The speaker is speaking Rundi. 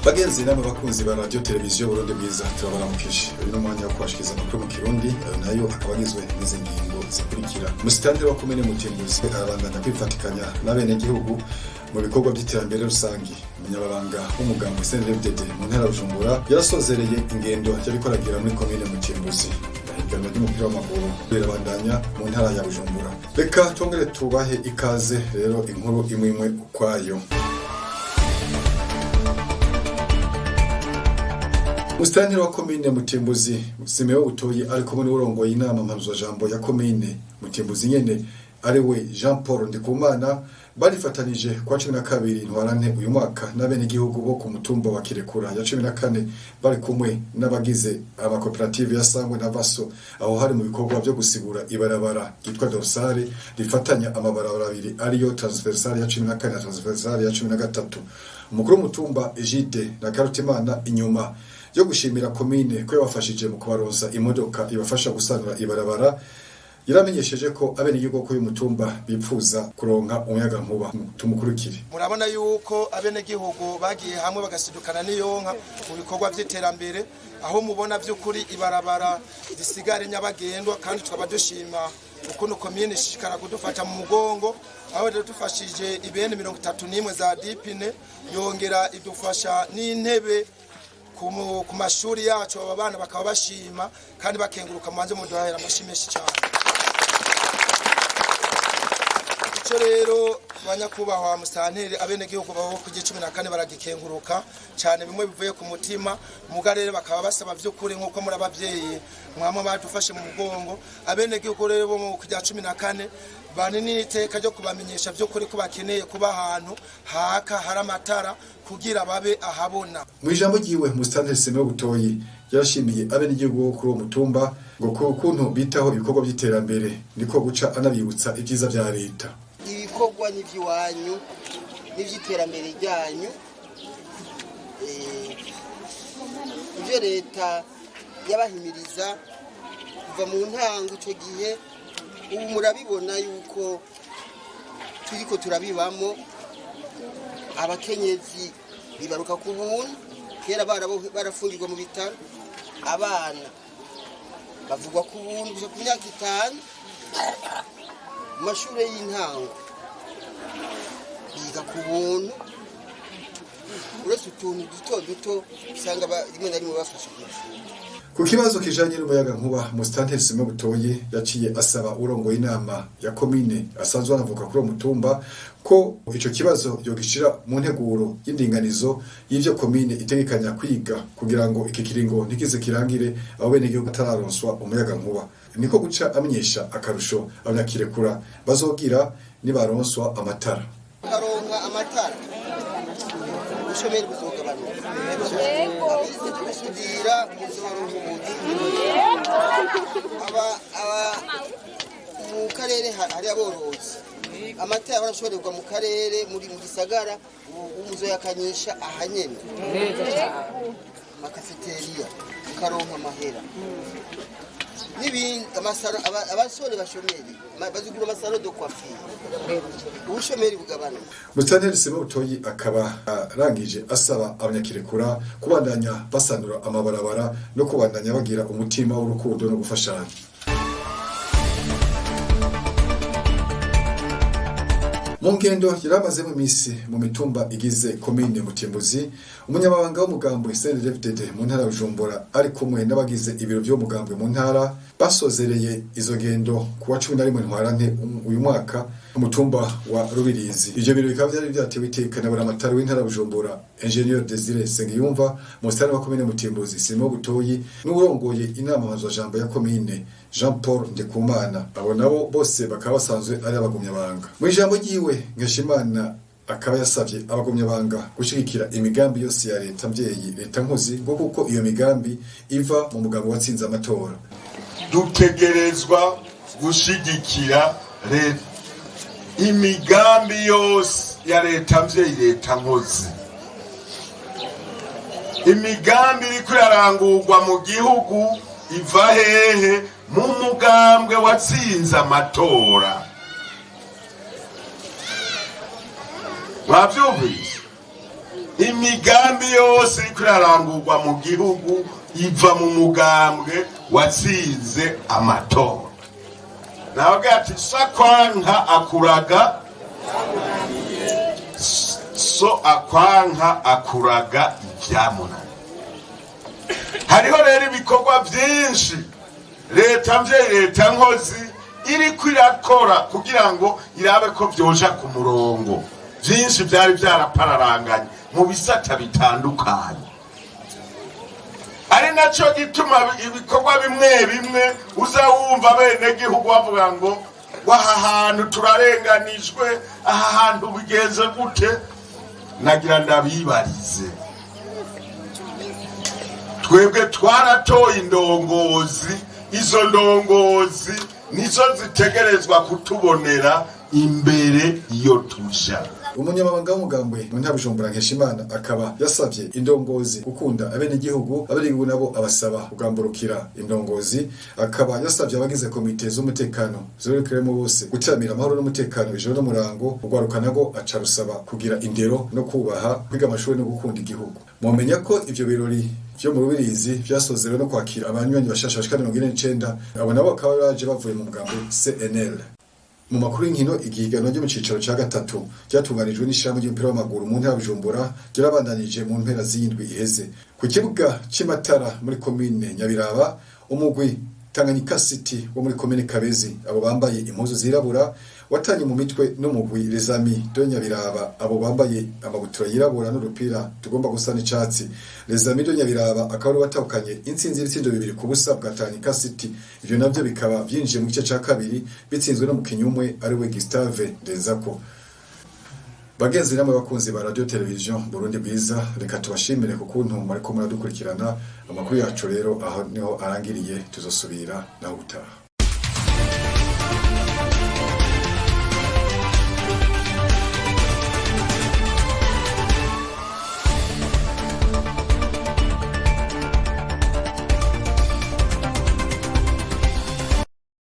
Bagenzi namwe bakunzi ba Radio Televiziyo Burundi Bwiza, turabaramukije. Uyu ni umwanya wo kubashikiriza amakuru mu Kirundi, ayo nayo akaba agizwe n'izi ngingo zikurikira. Musitanteri wa komine Mutimbuzi arabandanya kwifatikanya n'abenegihugu mu bikorwa by'iterambere rusangi. Umunyababanga w'umugambwe CNDD-FDD mu ntara ya Bujumbura yarasozereye ingendo yariko aragira muri komine Mutimbuzi. Ihiganwa ry'umupira w'amaguru rirabandanya mu ntara ya Bujumbura. Reka twongere tubahe ikaze rero, inkuru imwe imwe ukwayo. Musitanteri wa komine Mutimbuzi Simeon Butoyi ari kumwe n'uwurongoye inama mpanuzwajambo ya komine Mutimbuzi nyene, ari we Jean Paul Ndikumana, barifatanije kwa 12 Ntwarante uyu mwaka n'abenegihugu bo ku mutumba wa Kirekura ya 14, bari kumwe n'abagize amakoperative ya Sangwe na Vaso. Aho hari mu bikorwa byo gusigura ibarabara ryitwa dorsale rifatanya amabarabara abiri, ariyo transversale ya 14 na transversale ya 13. Umukuru w'umutumba Egide na Karutimana, inyuma yo gushimira komine ko yabafashije mu kubaronsa imodoka ibafasha gusanura ibarabara, yaramenyesheje ko abenegihugu ko uyu mutumba bipfuza kuronka umuyagankuba. Tumukurikire. Murabona yuko abenegihugu bagiye hamwe bagasidukana n'iyonka mu bikorwa by'iterambere, aho mubona by'ukuri ibarabara risigare nyabagendwa, kandi tukaba dushima ukuntu komine ishishikara kudufata mu mugongo, aho rero dufashije ibene 31 za dipine, yongera idufasha n'intebe ku mashuri yacu. Aba bana bakaba bashima kandi bakenguruka. Mubanze muduhahera amashi menshi cyane. Icyo rero, banyakubahwa musitanteri, abenegihugu babo ku 14 baragikenguruka cyane bimwe bivuye ku mutima. Muga rero bakaba basaba by'ukuri, nk'uko muri ababyeyi mwama badufashe mu mugongo, abenegihugu rero bo mu kujya 14 banini iteka ryo kubamenyesha by'ukuri ko bakeneye kuba ahantu haka hari amatara kugira babe ahabona. Mu ijambo ryiwe, musitanteri Simeon Butoyi yarashimiye abenegihugu bo kuri uwo mutumba ngo ku kuntu bitaho ibikorwa by'iterambere, niko guca anabibutsa ibyiza vya leta. Ibikorwa n'iby'iwanyu n'iby'iterambere ryanyu, ibyo leta yabahimiriza kuva mu ntango icyo gihe, ubu murabibona yuko turiko turabibamo. Abakenyezi bibaruka ku buntu, kera barafungirwa mu bitaro. Abana bavugwa ku buntu gusa ku myaka 5. Mu mashuri y'intango biga ku buntu, uretse utuntu duto duto usanga rimwe na rimwe bafasha ku mashuri. Ku kibazo kijanye n'umuyagankuba, musitanteri Simon Butoyi yaciye asaba urongoye inama ya komine asanzwe anavuka kuri uwo mutumba ko ico kibazo yogishira mu nteguro y'indinganizo y'ivyo komine itegekanya kwiga, kugira ngo iki kiringo ntikize kirangire abo benegihugu batararonswa umuyagankuba. Niko guca amenyesha akarusho abanyakirekura bazogira nibaronswa amatara. Karonka amatara, ubushomeri buzogabanuka. Abize byo gusudira muzobaronka ubuzi. Aba mu karere hari aborozi, amata barashorerwa mu karere, muri mu gisagara. Ubu muzoyakanyisha ahanyene, amakafeteriya mukaronka amahera n'ibindi, amasaro. Abasore bashomeri bazigura amasaro de coiffure, ubushomeri bugabanuka. Musitanteri Simon Butoyi akaba arangije asaba abanyakirekura kubandanya basanura amabarabara no kubandanya bagira umutima w'urukundo no gufashanya. Mu ngendo yari amazemo iminsi mu mitumba igize komine Mutimbuzi, umunyamabanga w'umugambwe CNDD-FDD mu ntara ya Bujumbura ari kumwe n'abagize ibiro vy'umugambwe mu ntara basozereye izo ngendo ku wa 11 Ntwarante uyu mwaka ku mutumba wa Rubirizi. Ivyo biro bikaba vyari vyatewe iteka na buramatari w'intara ya Bujumbura, Ingenieur Desire Nsengiyumva, musitanteri wa komine Mutimbuzi Simon Butoyi n'uwurongoye inama mpanuzwajambo ya komine Jean Paul Ndikumana. Abo nabo bose bakaba basanzwe ari abagumyabanga. Mu ijambo ryiwe, Nkeshimana akaba yasavye abagumyabanga gushigikira imigambi yose ya leta mvyeyi, leta nkozi, ngo kuko iyo migambi iva mu mugabo watsinze amatora. Dutegerezwa gushigikira leta, imigambi yose ya leta mvyeyi, leta nkozi, imigambi iriko irarangurwa mu gihugu iva hehe? Mu mugambwe watsinze amatora. Mwavyumvise? Imigambi yose iriko irarangurwa mu gihugu iva mu mugambwe watsinze amatora. Nawe ati sakwanka akuraga so akwanka akuraga ivyamunani. Hariho rero ibikorwa vyinshi leta mvyeyi, leta nkozi iriko irakora kugira ngo irabe ko vyoja ku murongo. Vyinshi vyari vyarapararanganye mu bisata bitandukanye, ari naco gituma ibikorwa bimwe bimwe uza wumva abenegihugu bavuga ngo aha hantu turarenganijwe, aha hantu bigenze gute. Nagira ndabibarize, twebwe twaratoye indongozi, izo ndongozi nizo zitegerezwa kutubonera imbere iyo tuja. Umunyamabanga w'umugambwe mu ntara Bujumbura, Nkeshimana, akaba yasavye indongozi gukunda abenegihugu, abenegihugu nabo abasaba kugamburukira indongozi. Akaba yasavye abagize komite z'umutekano zorekeremo bose gutaramira amahoro n'umutekano ijoro n'umurango. Urwaruka nago aca rusaba kugira indero no kubaha, kwiga amashuri no gukunda igihugu. Mwomenya ko ivyo birori vyo mu Rubirizi vyasozewe no kwakira abanywanyi bashasha bashika 49. Abo nabo bakaba baje bavuye mu mugambwe CNL. Mu makuru y'inkino, igihiganwa ryo mu cicaro ca gatatu ryatunganijwe n'ishirahamwe ry'umupira w'amaguru mu ntara ya Bujumbura ryarabandanije mu mpera z'indwi iheze ku kibuga c'Imatara muri komine Nyabiraba. Umugwi Tanganyika City wo muri komine Kabezi, abo bambaye impuzu zirabura, watanye mu mitwe n'umugwi Les Amis de Nyabiraba, abo bambaye amabutura yirabura n'udupira tugomba gusa n'icatsi. Les Amis de Nyabiraba akaba ari watahukanye intsinzi y'ibitsindo 2-0 bwa Tanganyika City. Ivyo navyo bikaba vyinjiye mu gice ca kabiri bitsinzwe n'umukinyi umwe, ari we Gustave Ndenzako. Bagenzi namwe bakunzi ba Radio Television Burundi Bwiza, reka tubashimire ku kuntu mwariko muradukurikirana. Amakuru yacu rero aho niho arangiriye, tuzosubira naho gutaha.